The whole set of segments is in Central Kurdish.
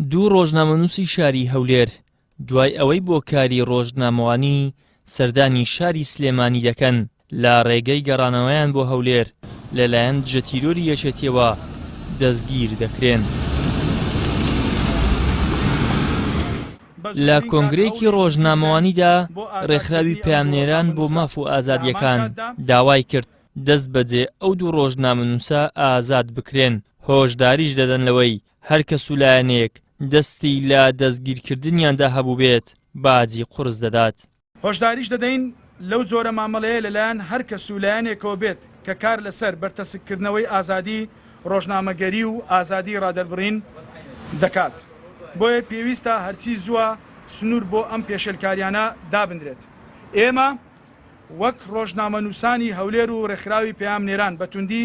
دوو ڕۆژنامەنووسی شاری هەولێر دوای ئەوەی بۆ کاری ڕۆژنامەوانی سەردانی شاری سلێمانی دەکەن، لە ڕێگەی گەڕانەوەیان بۆ هەولێر لەلایەن دژەتیرۆری یەکێتیەوە دەستگیر دەکرێن. لە کۆنگرەیەکی ڕۆژنامەوانیدا ڕێکخراوی پەیامنێران بۆ ماف و ئازادییەکان داوای کرد دەستبەجێ ئەو دوو ڕۆژنامەنووسە ئازاد بکرێن، هۆشداریش دەدەن لەوەی هەر کەس و لایەنێک دەستی لە دەستگیرکردنیاندا هەبووبێت باجی قورس دەدات. هۆشداریش دەدەین لەو جۆرە مامەڵەیە لەلایەن هەر کەس و لایەنێکەوە بێت کە کار لەسەر بەرتەسککردنەوەی ئازادی ڕۆژنامەگەری و ئازادی ڕادەربڕین دەکات، بۆیە پێویستە هەرچی زووە سنوور بۆ ئەم پێشێلکاریانە دابنرێت. ئێمە وەک ڕۆژنامەنووسانی هەولێر و ڕێکخراوی پەیامنێران بە توندی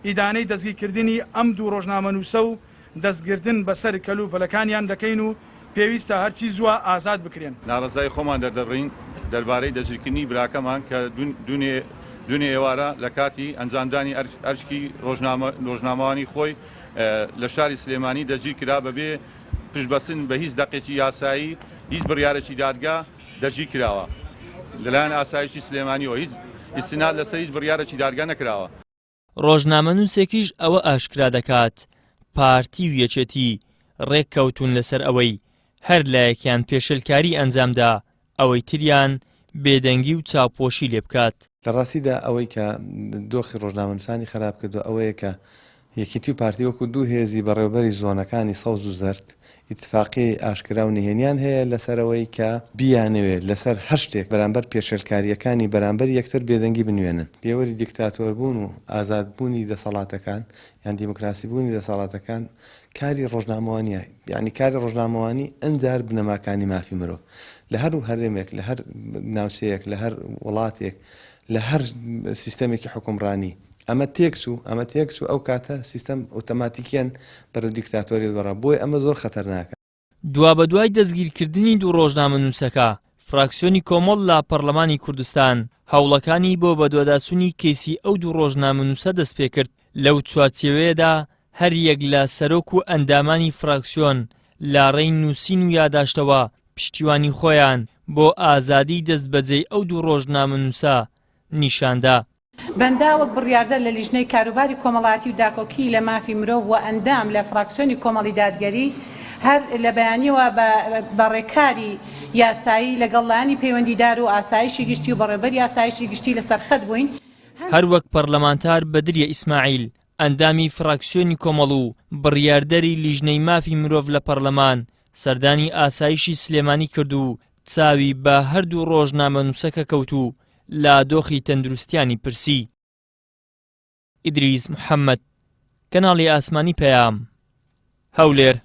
ئیدانەی دەستگیرکردنی ئەم دوو ڕۆژنامەنووسە و دەستگرتن بەسەر کەلوپەلەکانیان دەکەین و پێویستە هەرچی زووە ئازاد بکرێن. ناڕەزایی خۆمان دەردەبڕین دەربارەی دەستگیرکردنی براکەمان کە دوێنێ ئێوارە لە کاتی ئەنجامدانی ئەرکی ڕۆژنامەوانی خۆی لە شاری سلێمانی دەستگیرکرا بەبێ پشتبەستن بە هیچ دەقێکی یاسایی هیچ بڕیارێکی دادگا دەستگیرکراوە لەلایەن ئاسایشی سلێمانیەوە هیچ ئیستناد لەسەر هیچ بڕیارێکی دادگا نەکراوە. ڕۆژنامەنووسێکیش ئەوە ئاشکرا دەکات، پارتی و یەکێتی ڕێککەوتوون لەسەر ئەوەی هەر لایەکیان پێشێلکاری ئەنجامدا ئەوەی تریان بێدەنگی و چاوپۆشی لێ بکات. لە ڕاستیدا ئەوەی کە دۆخی ڕۆژنامەنووسانی خەراپ کردووە ئەوەیە کە یەکێتی و پارتی وەکو دوو هێزی بەڕێوەبەری زۆنەکانی سەوز و زەرد ئیتفاقیەی ئاشکرا و نهێنیان هەیە لەسەر ئەوەی کە بیانەوێت لەسەر هەر شتێک بەرامبەر پێشێلکارییەکانی بەرامبەر یەکتر بێدەنگی بنوێنن. پێوەری دیکتاتۆربوون و ئازادبوونی دەسەڵاتەکان یان دیموکراسیبوونی دەسەڵاتەکان کاری ڕۆژنامەوانییە، یانی کاری ڕۆژنامەوانی ئەنجار بنەماکانی مافی مرۆڤ لە هەر هەرێمێک، لە هەر ناوچەیەک، لە هەر وڵاتێک، لە هەر سیستەمێکی حوکمڕانی ئەمە تێکچوو، ئەمە تێکچوو ئەو کاتە سیستەم ئۆتۆماتیکیەن بەرەو دیکتاتۆریەت بەڕا، بۆیە ئەمە زۆر خەتەرناکە. دوابەدوای دەستگیرکردنی دوو ڕۆژنامەنووسەکە، فراکسیۆنی کۆمەڵ لە پەڕلەمانی کوردستان هەوڵەکانی بۆ بەدواداچوونی کەیسی ئەو دوو ڕۆژنامەنووسە دەستپێکرد، لەو چوارچێوەیەدا هەریەک لە سەرۆک و ئەندامانی فراکسیۆن لە ڕێی نووسین و یاداشتەوە پشتیوانی خۆیان بۆ ئازادیی دەستبەجێی ئەو دوو ڕۆژنامەنووسە نیشاندا. بەندە وەک بڕیاردەر لە لیژنەی کاروباری کۆمەڵایەتی و داکۆکی لە مافی مرۆڤ و ئەندام لە فراکسیۆنی کۆمەڵی دادگەری هەر لە بەیانیەوە بە ڕێکاری یاسایی لەگەڵ لایەنی پەیوەندیدار و ئاسایشی گشتی و بەڕێوبەری ئاسایشی گشتی لەسەر خەت بووین. هەر وەک پەرلەمانتار بەدریە ئیسماعیل ئەندامی فراکسیۆنی کۆمەڵ و بڕیاردەری لیژنەی مافی مرۆڤ لە پەرلەمان سەردانی ئاسایشی سلێمانی کرد و چاوی بە هەردوو ڕۆژنامەنووسەکە کەوت و لە دۆخی تەندروستیانی پرسی. ئیدریس محەمەد، کەناڵی ئاسمانی پەیام، هەولێر.